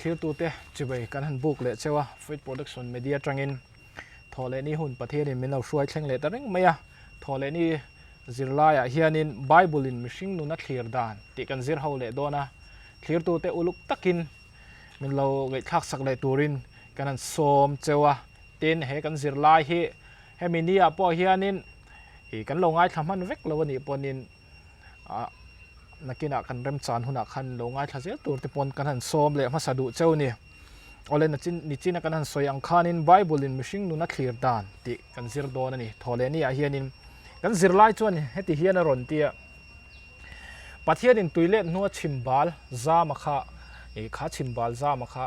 Thlirtute chibai kan han buk leh cheu a, Faith Production Media atangin thawh leh ni hun Pathianin min lo hruai thleng leh ta reng mai a. Thawh leh ni zirlaiah hianin Bible in mihring nun a thlir dan tih kan zir ho leh dawn a. Thlirtute uluk takin min lo ngaihthlak sak leh turin kan han sawm cheu a. Tin, he kan zirlai hi hemi ni ah pawh hianin ih kan lo ngaithla hman vek lo a nih pawhin ah nakinah kan remchan hunah khan lo ngaithla zel tur te pawn kan han sawm leh hmasa duh cheu a ni. Awle nachin nichina kan han sawi ang khanin Bible in mihring nun a thlir dan tih kan zir dawn a ni. Thaw leh ni ah hianin kan zirlai chuan heti hian a rawn ti a, Pathianin tui let hnua chhimbal zama kha ih kha chhimbal zama kha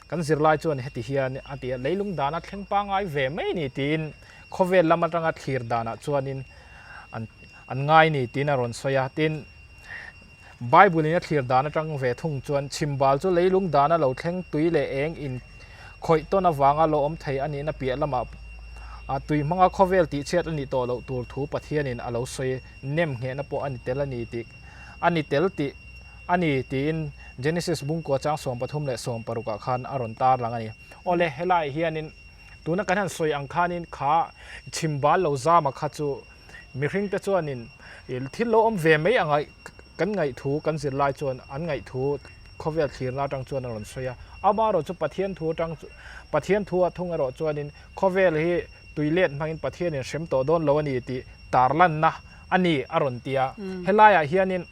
Kan zirlai chuan heti hian a ti a, leilung dana thleng pangngai ve mai ni tiin khawvel lam atanga thlir danah chuanin an an ngai ni tiin a rawn sawi a. Tin, Bible in a thlir dan atang ve thung chuan chhimbal chu leilung dana lo thleng tui leh eng in khawih tawn avanga lo awm thei a nihna piah lamah tui hmanga khawvel tihchhiat a nih tawh loh tur thu Pathianin a lo sawi nem nghehna pawh a ni tel a ni tih a ni tel tih a ni tiin Genesis bungkua chang 36 leh 16 ah khan a rawn tar lang a ni. Awle, helaiah hianin tuna kan han sawi ang khanin kha chhimbal lo zama kha chu mihringte chuanin thil lo awm ve mai anga kan ngaihthu kan zirlai chuan an ngaihthu khawvel thlirna atang chuan a rawn sawi a. Amaherawh chu Pathian thu atang Pathian thu ah thung erawh chuanin khawvel hi tui let hmangin Pathianin hrem tawh dawn lo a ni tih tarlanna a ni a rawn ti a. Helaiah hianin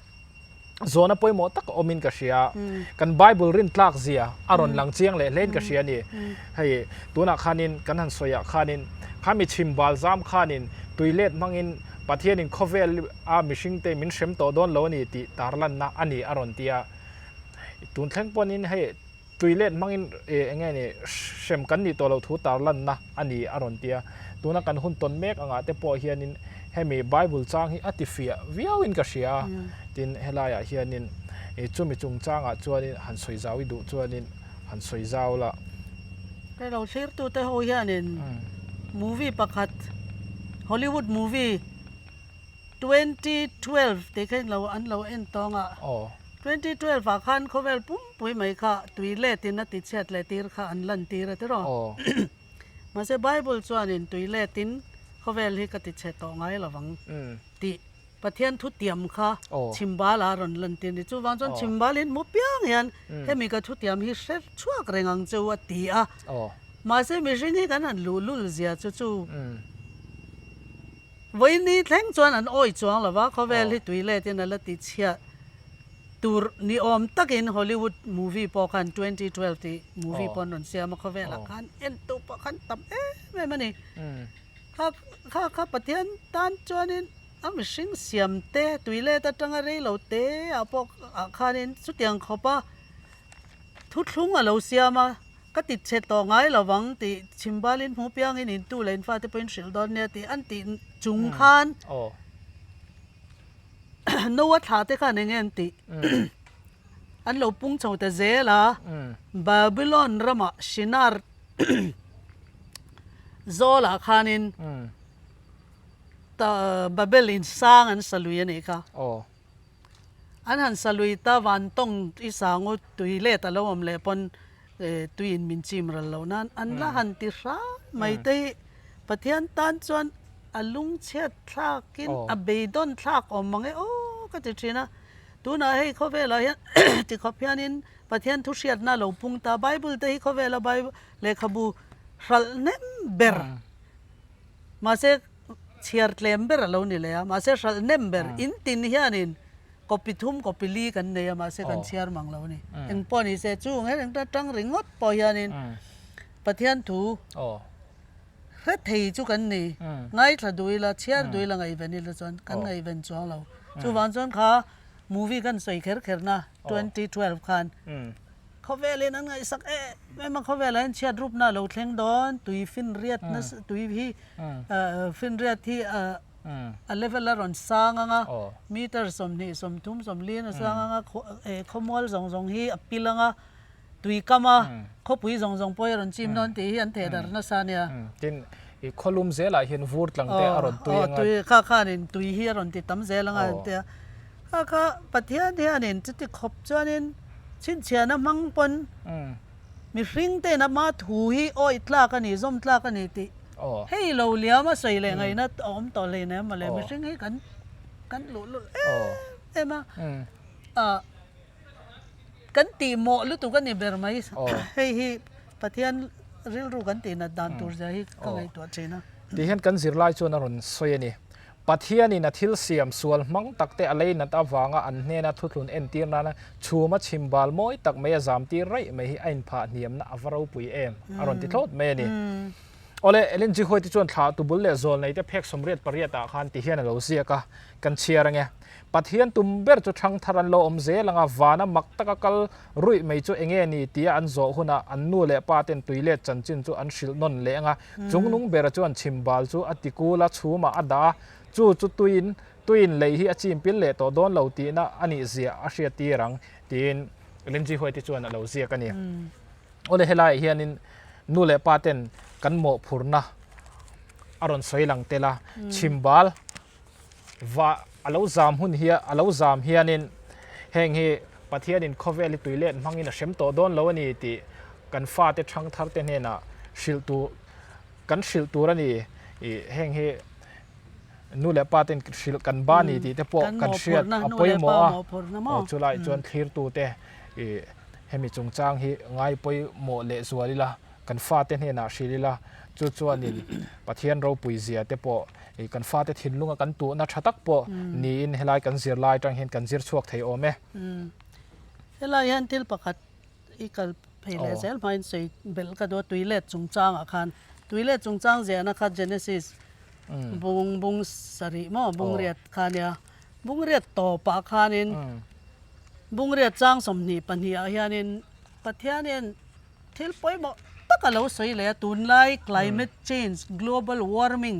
Zawhna pawimawh tak a awmin ka hria. Kan Bible rin tlak zia a rawn lang chiang leh hlein ka hria a ni. Hei tunah khanin kan han sawiah khanin khami chhim bal zam khanin tui let hmangin Pathianin khawvel a mihringte min hrem tawh dawn lo a ni tih tarlanna a ni a rawn ti a. Tun thleng pawhin hei tui let hmangin eng nge ni hrem kan nih tawh loh thu tarlanna a ni a rawn ti a. Tuna kan hun tawn mek angah te pawh hianin hemi Bible chang hi a ti fiah viauin ka hria a. Tin, helaiah hianin chumi chungchangah chuanin han sawi zau i duh chuanin han sawi zau la. Hei lo thlirtute ho hianin movie pakhat Hollywood movie 2012 tih kha an lo en tawng a. 2012 ah khan khawvel pumpui mai kha tui let in a ti chhiat leh tir kha an lan tir a tiraw? Mahse Bible chuanin tui let in khawvel hi ka ti chhe tawh ngai lo vang tih Pathian thu tiam kha chhimbal ah a rawn lan tir a ni. Chuvang chuan chhimbal in hmu piang hian hemi ka thu tiam hi hre chhuak reng ang che u a ti a. Mahse mihring hi kan han luhlul zia chu chu Vawiini thleng chuan an awih chuang lo va, khawvel hi tui letin a la ti chhiah tur ni awm takin Hollywood movie pawh khan 2012 tih movie pawh an rawn siam a, khawvelah khan en tu pawh khan tam em em a ni. Kha kha kha Pathian tan chuanin a mihring siam te tui let atanga rei lo te ah pawh ah khanin chutiang khawpa thuthlung a lo siam a. Ka ti chhe tawh ngai lo vang tih chhimbalin hmu piangin intu leh infate pawhin hrilh dawn nia tih an tih chung khan Noah thlah te khan eng nge an tih? An lo pung chho ta zel a, Babylon ramah Shinar zawlah khanin Babel in sang an sa lui a nih kha. An han sa lui ta van tawng i sangu tui let a lo awm leh pawn tui in min chim ral loh nan an la han ti hram mai te hi Pathian tan chuan a lungchhiat thlak in a beidawn thlak awm mang e aw ka ti thin a. Tunah hei khawvelah hian tikhawp hianin Pathian thu hriatna a lo pung ta Bible te hi khawvela Bible lehkhabu hralh hnem ber mahse chhiar tlem ber a lo ni leh a, mahse hralh nem ber in tin hianin copy thum copy li kan nei a, mahse kan chhiar mang lo a ni. Eng pawh ni se chung he reng atang ringawt pawh hianin Pathian thu hre thei chu kan ni, ngaithla duh ila, chhiar duh ila ngaihven ila chuan kan ngaihven chuang lo. Chuvang chuan kha movie kan sawi kher kher na 2012 khan Khawvelin an ngaihsak em em a, khawvelah hian chhiat rupna a lo thleng dawn, tui finriat nasa tui hi finriat hi a level a rawn sang ang a, meter 20, 30, 40 a sang ang a, khawmual zawng zawng hi a pil ang a, tui kam a, khawpui zawng zawng pawh hi a rawn chim dawn tih hi an theh darh nasa a nia. Tin, i khawlum zelah hian vur tlang te a rawn tui ang a. Tui kha khanin tui hi a rawn ti tam zel ang a, an ti a. Kha kha Pathian hianin chuti khawp chuanin. Chhinchhiahna hmang pawn mihring te'n ama thu hi awih tlak a ni, zawm tlak a ni tih hei lo liam a sawi leh ngaihna a awm tawh hleinem mawle. Mihring hi kan kan luhlul em em a, ah kan tihmawh lutuk a ni ber mai. Hei hi Pathian rilru kan tihnat dan tur zia hi ka ngaihtuah thin a. Tih hian kan zirlai chuan a rawn sawi a ni. Pathianin a thil siam sual hmang takte a leinat avanga an hnena thuthlun entir nana chhuma chhimbal mawi tak mai a zamtir raih mai hi a inphah hniamna a va ropui em? a rawn ti thlawt mai a ni. Awle, Ellen G. White chuan thlah tubul leh zawl neite phek 88 ah khan ti hian a lo ziak a, kan chhiar ange. Pathian tum ber chu thangthar an lo awm zel anga vana mak taka kal ruih mai chu enge ni tia an zawh hunah an nu leh pa ten tuilet chanchin chu an hrilh nawn leh anga chungnung bera chuan chhimbal chu a tikul a chhumah a dah a, chu chu tuiin tuiin lei hi a chim pil leh tawh dawn lo tihna a nih ziah a hriat tir ang tiin Ellen G. White chuan a lo ziak a ni. Awle helaiah hianin nu leh pa ten kan mawhphurhna a rawn sawi lang tel a, chhimbal Va a lo zam hun hi a lo zam hianin heng hi Pathianin khawvel hi tuilet hmangin a hrem tawh dawn lo a ni tih kan fate thangthar te hnenah hrilh tur kan hrilh tur a ni ih heng hi nu leh pa ten hrilh kan ba ni tih te pawh kan hriat a pawimawh a, aw chulai chuan thlirtu te ih hemi chungchang hi ngai pawimawh leh zual ila. Kan fate hnenah hrilh ila, chu chuanin Pathian ropui zia te pawh ih kan fate thinlunga kan tuhna tha tak pawh niin helai kan zir lai atang hian kan zir chhuak thei awm e. Helai hian thil pakhat i kal phei leh zel hmain sawi belh ka duh a, tuilet chungchangah khan. Tuilet chungchang ziahna kha Genesis bung bung sarih maw bungriat kha nia. Bungriat tawpah khanin bungriat chang 22 ah hianin Pathianin Thil pawimawh tak a lo sawi leh a, tunlai climate change, global warming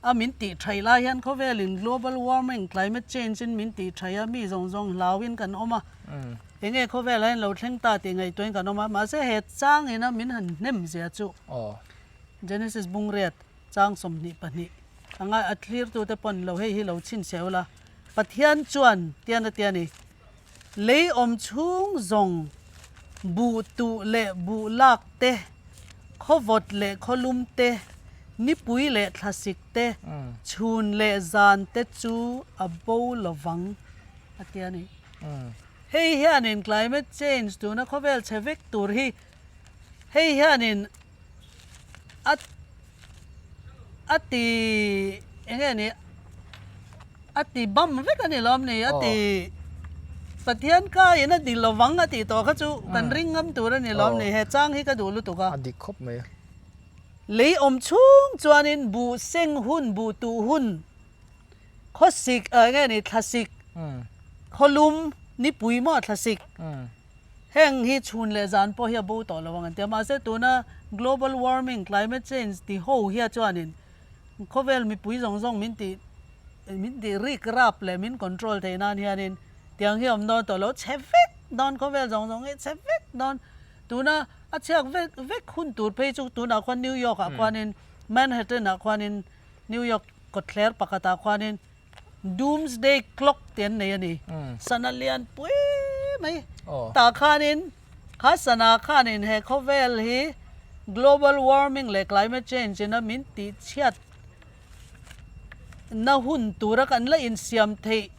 a min tih thaih lai hian khawvelin global warming, climate change in min tih thaih a, mi zawng zawng hlauin kan awm a, enge khawvel ah hian lo thleng ta tih ngaihtuahin kan awm a, mahse he changin a min han hnem zia chu Genesis bungriat chang 22 anga a thlirtute pawn lo hei hi lo chhinchhiah ula, Pathian chuan tian a ti a ni. Lei awm chhung zawng buh tuh leh buh lak te, khawvawt leh khawlum te, nipui leh thlasik te, chhun leh zan te chu a bo lovang, a ti a ni. Hei hianin climate change tuna khawvel chhe vek tur hi hei hianin a a ti eng nge ni a ti bam vek a ni lawm ni a ti Pathian kaiin a di lovang a tih tawh kha chu kan ring ngam tur a ni lawm ni he chang hi ka duh lutuk a. A dik khawp mai. Lei awm chhung chuanin buh seng hun buh tuh hun khawsik eng nge ni thlasik khawlum nipui maw thlasik. Heng hi chhun leh zan pawh hi a bo tawh lo ang an ti a, mahse tuna global warming, climate change ti ho hia chuanin khawvel mipui zawng zawng min tih min tih rik rap leh min control theih nan hianin tiang hi a awm dawn tawh lo, chhe vek dawn khawvel zawng zawng hi chhe vek dawn. Tuna a chhiak vek vek hun tur phei chu tunah khuan New York ah khuanin Manhattan ah khuanin New York kawtthler pakhat ah khuanin Doomsday clock tih an nei a ni. Sana lian pui mai tah khanin kha sana khanin he khawvel hi global warming leh climate change ina min tih chhiat na hun tura kan la insiam theih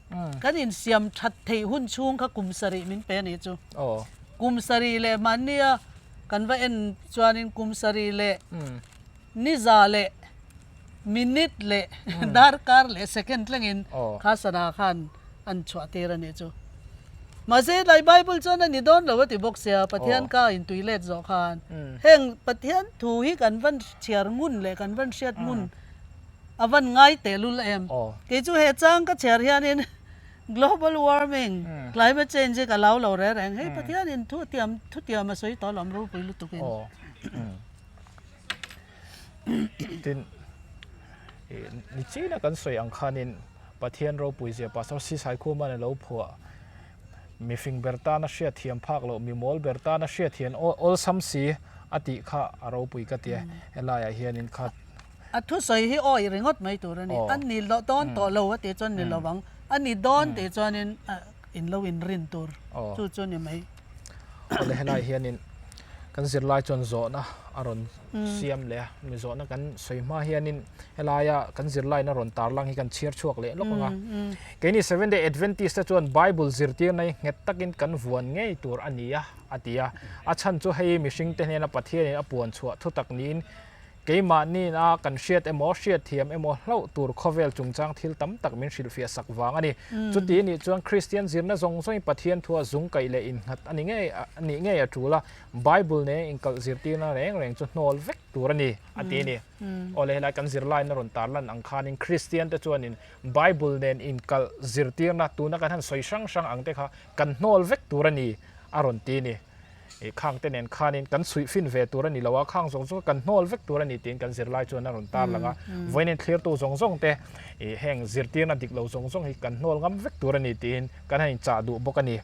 kan insiam that theih hun chhung kha kum sarih min pe a nih chu. Kum sarih leh mahnia kan va en chuanin kum sarih leh niza leh minute leh darkar leh second thlengin kha sana khan an chhuah tir a nih chu. Mahse tlai Bible chuan a ni dawn lo a ti bawk sia, Pathian ka intui let zawh khan heng Pathian thu hi kan van chhiar ngun leh kan van hriat ngun a van ngai tehlul em. Kei chu he chang ka chhiar hianin global warming, climate change hi ka lau lo reng reng. Hei Pathianin thu tiam thu tiam a sawi tawh lo ropui lutukin. Tin, ni china kan sawi ang khanin Pathian ropui zia Pastor Si Saikhuma'n a lo phuah, Mi fing ber tana hriat thiam phak loh, mi mawl ber tana hriat thian awlsam si a tih kha a ropui ka ti e. Helaiah hianin kha. A thusawi hi awih ringawt mai tur a ni. A ni dawn tawh lo a tih chuan ni lo ang, a ni dawn tih chuanin in lo inrin tur chu chu ni mai. Awle helai hianin kan zirlai chuan zawhna a rawn siam leh a, mi zawhna kan sawi hma hianin helaia kan zirlain a rawn tarlang hi kan chhiar chhuak leh lawk ang a. Keini Seventh Day Adventist te chuan Bible zirtirna hi nghet takin kan vuan ngei tur a ni a, a ti a. A chhan chu hei mihringte hnena Pathianin a puan chhuah thutak niin Keimahniin a kan hriat emaw, hriat thiam emaw hlauh tur khawvel chungchang thil tam tak min hrilhfiah sak vang a ni. Chuti nih chuan Kristian zirna zawng zawngin Pathian thua zung kaih leh innghat a ni ngei a nih ngei a tul a, Bible nena inkalh zirtirna reng reng chu hnawl vek tur a ni, a ti a ni. Awle helai kan zirlaina rawn tarlan ang khanin Kristian te chuanin Bible nen inkalh zirtirna tuna kan han sawi hrang hrang ang te kha kan hnawl vek tur a ni, a rawn ti a ni. Ih khang te nen khanin kan suih fin ve tur a ni lo a, khang zawng zawng kan hnawl vek tur a ni tiin kan zirlai chuan a rawn tar lang a. Vawiin thlirtu zawng zawng te ih heng zirtirna dik lo zawng zawng hi kan hnawl ngam vek tur a ni tiin kan han inchah duh bawk a ni.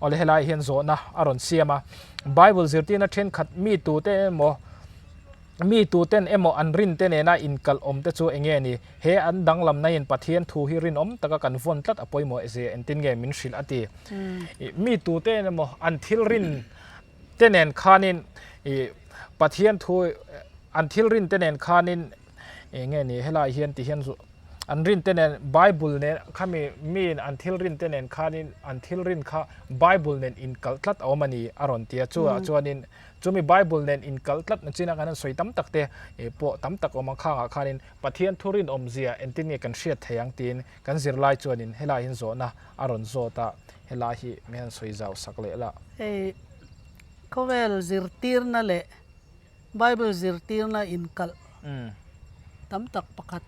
Awle helai hian zawhna a rawn siam a, Bible zirtirna thenkhat mi tute emaw, Mi tuten emaw an rinte nena inkalh awm te chu eng nge ni? He an danglamna in Pathian thu hi rinawm taka kan vawn tlat a pawimawh zia engtin nge min hrilh a ti. Mi tuten emaw an thil rin te nen khanin ih Pathian thu an thil rin te nen khanin eng nge ni helai hian ti hian an rin te nen Bible nen khami miin an thil rin te nen khanin an thil rin kha Bible nen inkalh tlat a awm a ni a rawn ti a chuvah chuanin Chumi Bible nen inkalh tlat na chin a kan han sawi tam tak te pawh tam tak awm ang khangah khanin Pathian thu rinawmzia entin nge kan hriat thei ang tiin kan zirlai chuanin helai hian zawhna a rawn zawt a, helai hi min han sawi zau sak leh la. Hei khawvel zirtirna leh Bible zirtirna inkalh tam tak pakhat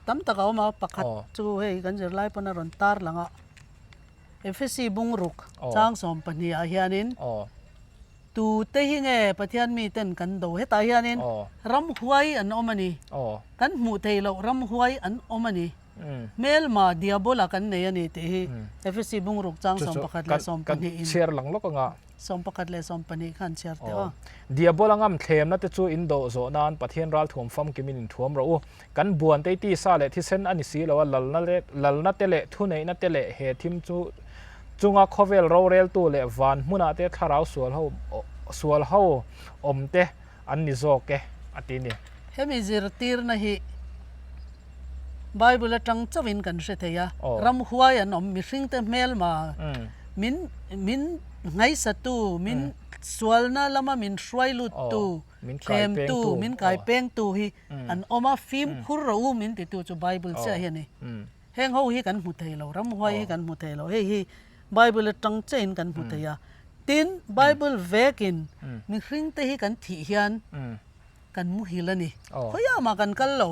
tam tak a awm a, pakhat chu hei kan zirlai pawn a rawn tar lang a. Efesi bungruk chang 12 ah hianin tute hi nge Pathian miten kan do? Hetah hianin ramhuai an awm a ni. Kan hmuh theih loh ramhuai an awm a ni. Hmelma Diabola kan nei a ni tih hi Efesi bungruk chang 11 leh 12 in. Chhiar lang lawk anga. 11 leh 12 khan chhiar teh aw. Diabola ngam thlemna te chu in do zawh nan Pathian ralthuam famkimin in thuam rawh u. Kan buan te tisa leh thisen a ni si lo a, lalna leh lalna te leh thuneihna te leh he thim chu chunga khawvel roreltu leh van hmunah te thlarau sual ho sual ho awm te an ni zawk e, a ti ni. Hemi zirtirna hi Bible atang chauhin kan hre thei a, ramhuai an awm, mihringte hmelma min min nghaisatu, min sualna lama min hruai luttu, thlemtu, min kai pengtu hi an awm a, fimkhur rawh u min titu chu Bible chiah hi a ni. Heng ho hi kan hmu thei lo, ramhuai hi kan hmu thei lo, hei hi Bible atang chiahin kan hmu thei a. Tin, Bible vekin mihringte hi kan thih hian kan muhil a ni. Khawiah mah kan kal lo.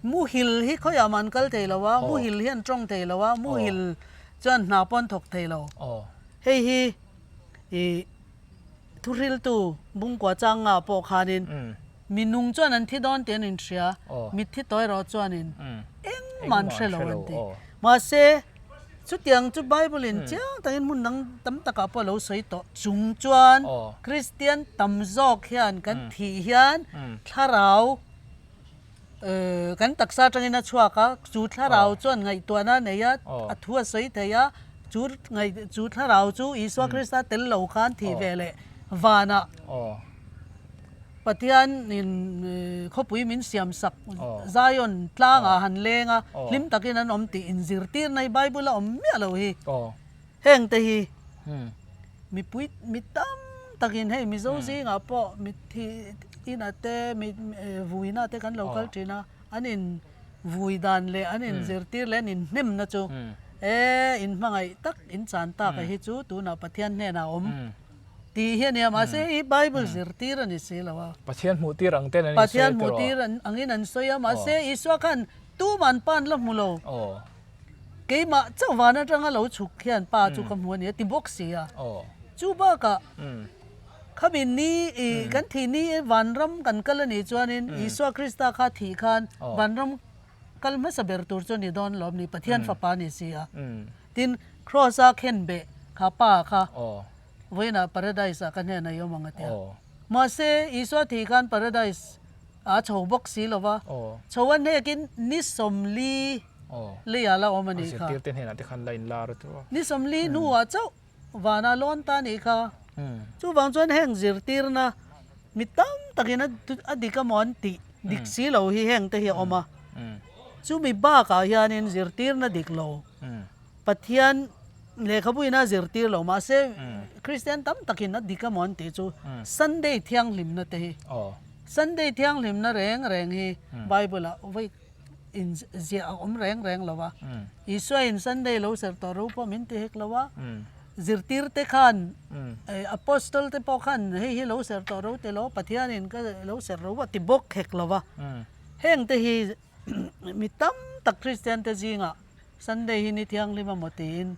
Muhil hi khawiah mah an kal thei lo a, muhil hi an tawng thei lo a, muhil chuan hna pawh an thawk thei lo. Hei hi ih Thuhriltu Bungkua changa pawh khanin mi nung chuan an thi dawn tih an inhria, mitthi tawh erawh chuanin engmah an hre lo an ti. Mahse, chutiang chu Bible-in chiang takin hmun dang tam takah pawh a lo sawi tawh chung chuan Kristian tam zawk hian kan thih hian thlarau, Kan taksa atangin a chhuak a, chu thlarau chuan ngaihtuahna a nei a, a thu a sawi thei a, chu ngaih chu thlarau chu Isua Krista tel lo khan thih ve leh vanah Pathianin khawpui min siam sak Zion tlangah han leng a, hlim takin an awm tih inzirtirna hi Bible a awm miah lo hi. Heng te hi mipui mi tam takin hei Mizo zingah pawh mitthi inah te mi vuina te kan lo kal thin a, an in vui dan leh an in zirtir leh an in hnemna chu e in hmangaih tak in chan tak a hi chu tunah Pathian hnenah a awm tih hi a nia mahse hei hi Bible zirtir a ni si lo a. Pathian hmuh tir ang ten an insawi Pathian hmuh tir angin an sawi a mahse Isua khan tuman pan la hmu lo. Keimah chauh van atanga lo chhuk hian pa chu ka hmu a ni a ti bawk si a. Chu bakah khami ni i kan thih ni i vanram kan kal a nih chuanin Isua Krista kha thih khan vanram kal hmasa ber tur chu a ni dawn lawm ni, Pathian fapa a ni si a. Tin, Kraws a khenbeh kha pa kha vawiinah Paradise ah ka hnenah i awm ang a ti a. Mahse, Isua thih khan Paradise a chho bawk si lo va, chho a hnekin ni 40 leiah la awm a nih kha. Zirtirte hnenah te khan la inlar a tu. Ni 40 hnuah chauh vana lawn ta a nih kha. Chuvang chuan heng zirtirna mi tam takin a dik amaw an tih dik si lo hi heng te hi a awm a. Chumi bakah hianin zirtirna dik lo Pathian lehkhabu ina zirtir lo mahse Kristian tam takin a dik amaw an tih chu Sunday thianghlimna te hi Sunday thianghlimna reng reng hi Bible ah vawi in ziah a awm reng reng lo a. Isua in Sunday lo serh tawh ro pawh min ti hek lo a. Zirtir te khan Apostle te pawh khan hei hi lo serh tawh ro ti lo Pathian in ka lo serh ro a ti bawk hek lo a. Heng te hi mi tam tak Kristian te zingah Sunday hi ni thianghlim amaw tiin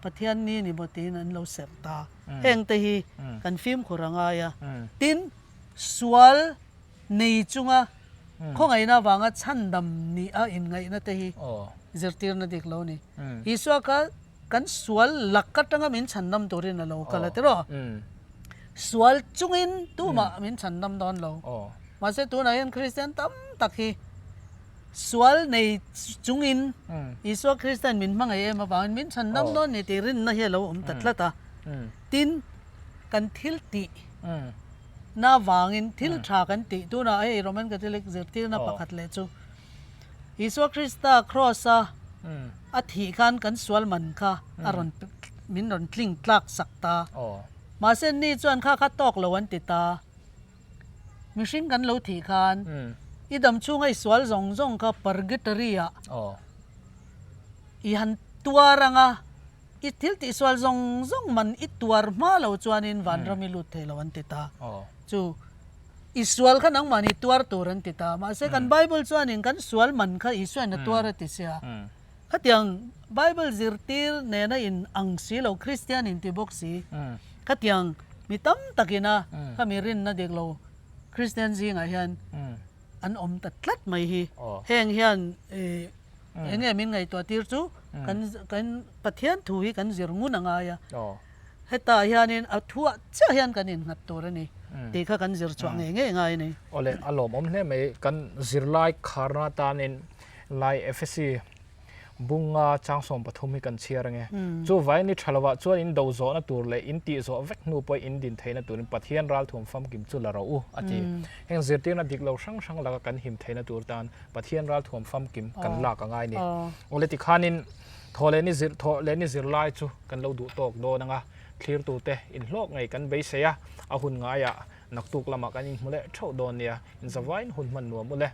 Pathian ni ni maw tiin an lo serh ta. Heng te hi kan fimkhur a ngai a. Tin, sual nei chunga khawngaihna avanga chhandam nih a inngaihna te hi zirtirna dik lo a ni. Isua kha kan sual lak atanga min chhandam turin a lo kal a tiraw? Sual chungin tumah min chhandam dawn lo. Mahse tunah hian Kristian tam tak hi sual nei chungin Isua Krista'n min hmangaih em avangin min chhandam dawn ni tih rinna hi a lo awm ta tlat a. Tin, kan thil tih Na vangin thil tha kan tih tunah hei Roman Catholic zirtirna pakhat leh chu Isua Krista Kraws a a thih khan kan sual man kha a rawn min rawn tling tlak sak ta. Mahse ni chuan kha kha tawk lo an ti ta. Mihring kan lo thih khan i dam chhunga i sual zawng zawng kha purgatory ah i han tuar anga I thil tihsual zawng zawng man i tuar hma lo chuanin vanram i lut thei lo an ti ta. Chu i sual kha nangmahni tuar tur an ti ta. Mahse kan Bible chuanin kan sual man kha Isuain a tuar a ti sia. Khatiang Bible zirtir nena in ang si lo Kristian in ti bawk si. Khatiang mi tam takina khami rinna dik lo Kristian zingah hian an awm ta tlat mai hi. Heng hian eng nge min ngaihtuah tir chu kan kan Pathian thu hi kan zir ngun a ngai a. Hetah hianin a thuah chiah hian kan innghat tur a ni tih kha kan zir chhuah ngei ngei ngai a ni. Awle, a lawmawm hle mai. Kan zirlai kharna atanin lai Efesi Bunga changsawm pathum hi kan chhiar ange. Chu vai ni tha lovah chuan in do zawhna tur leh in tih zawh vek hnu pawh in din theihna turin Pathian ralthuam famkim chu la rawh u, a ti. Heng zirtirna dik lo hrang hrang laka kan him theihna tur tan Pathian ralthuam famkim kan lak a ngai ni. Awle tikhanin thaw leh ni zir thaw leh ni zirlai chu kan lo duh tawk dawn anga thlirtute inhlawk ngei kan beisei a, a hun ngaiah naktuk lamah kan inhmu leh theuh dawn nia. Inzavain hun hman nuam u le.